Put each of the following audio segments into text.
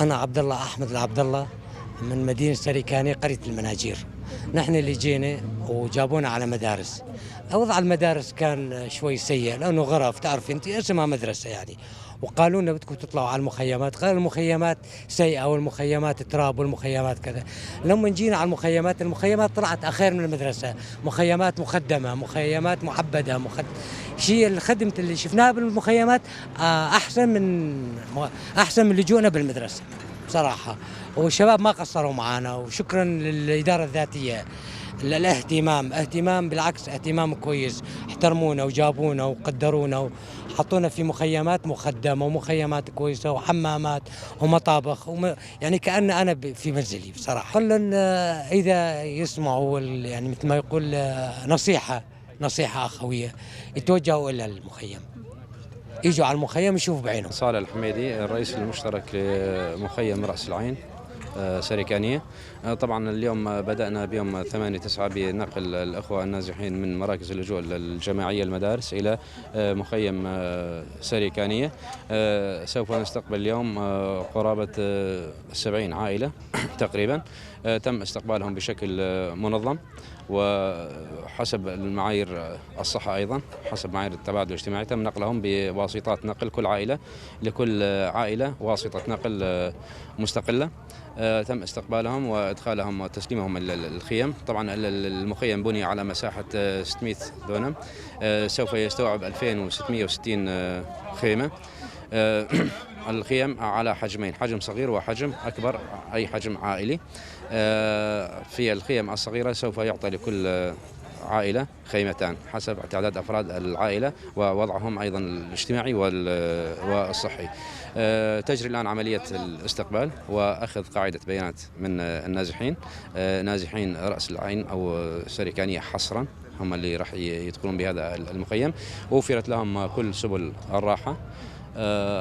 أنا عبد الله أحمد العبد الله من مدينة سريكانية، قرية المناجير. نحن اللي جينا وجابونا على مدارس. وضع المدارس كان شوي سيء لأنه غرف، تعرف أنت اسمها مدرسة يعني، وقالوا لنا بدكم تطلعوا على المخيمات. قالوا المخيمات سيئة والمخيمات تراب والمخيمات كذا. لما جينا على المخيمات، المخيمات طلعت أخير من المدرسة، مخيمات مخدمة، مخيمات معبدة، شيء الخدمة اللي شفناها بالمخيمات أحسن من لجوءنا بالمدرسة بصراحة. والشباب ما قصروا معنا، وشكرا للإدارة الذاتية الاهتمام، اهتمام بالعكس اهتمام كويس، احترمونا وجابونا وقدرونا وحطونا في مخيمات مخدمة ومخيمات كويسة وحمامات ومطابخ يعني كأن أنا في منزلي بصراحة. قلن إذا يسمعوا يعني مثل ما يقول نصيحة أخوية، يتوجهوا إلى المخيم، يجوا على المخيم يشوفوا بعينهم. صالح الحميدي، الرئيس المشترك لمخيم رأس العين سريكانية. طبعا اليوم بدأنا بيوم 8/9 بنقل الأخوة النازحين من مراكز اللجوء الجماعية المدارس إلى مخيم سريكانية. سوف نستقبل اليوم قرابة 70 عائلة تقريبا. تم استقبالهم بشكل منظم وحسب المعايير الصحة، أيضا حسب معايير التباعد الاجتماعي. تم نقلهم بواسطات نقل، كل عائلة لكل عائلة واسطة نقل مستقلة. تم استقبالهم وإدخالهم وتسليمهم الخيم. طبعا المخيم بني على مساحة 600 دونم، سوف يستوعب 2660 خيمة. الخيم على حجمين، حجم صغير وحجم أكبر، أي حجم عائلي. في الخيم الصغيرة سوف يعطى لكل عائلة خيمتان حسب تعداد أفراد العائلة ووضعهم أيضا الاجتماعي والصحي. تجري الآن عملية الاستقبال وأخذ قاعدة بيانات من النازحين، نازحين رأس العين أو سريكانية حصرا هم اللي راح يدخلون بهذا المخيم. وفرت لهم كل سبل الراحة،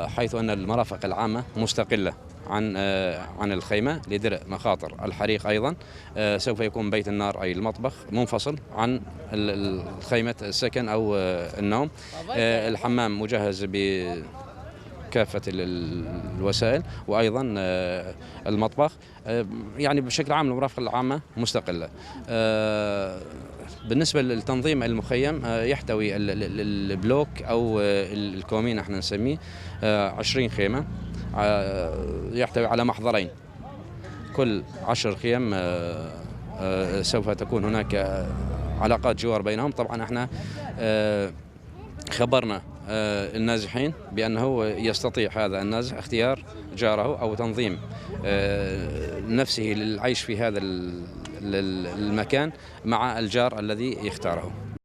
حيث أن المرافق العامة مستقلة عن الخيمة لدرء مخاطر الحريق. أيضا سوف يكون بيت النار أي المطبخ منفصل عن خيمة السكن أو النوم. الحمام مجهز بكافة الوسائل، وأيضا المطبخ. يعني بشكل عام المرافق العامة مستقلة. بالنسبة للتنظيم المخيم، يحتوي البلوك أو الكومين احنا نسميه 20 خيمة، يحتوي على محضرين، كل 10 خيم سوف تكون هناك علاقات جوار بينهم. طبعا احنا خبرنا النازحين بأنه يستطيع هذا النازح اختيار جاره أو تنظيم نفسه للعيش في هذا المكان مع الجار الذي يختاره.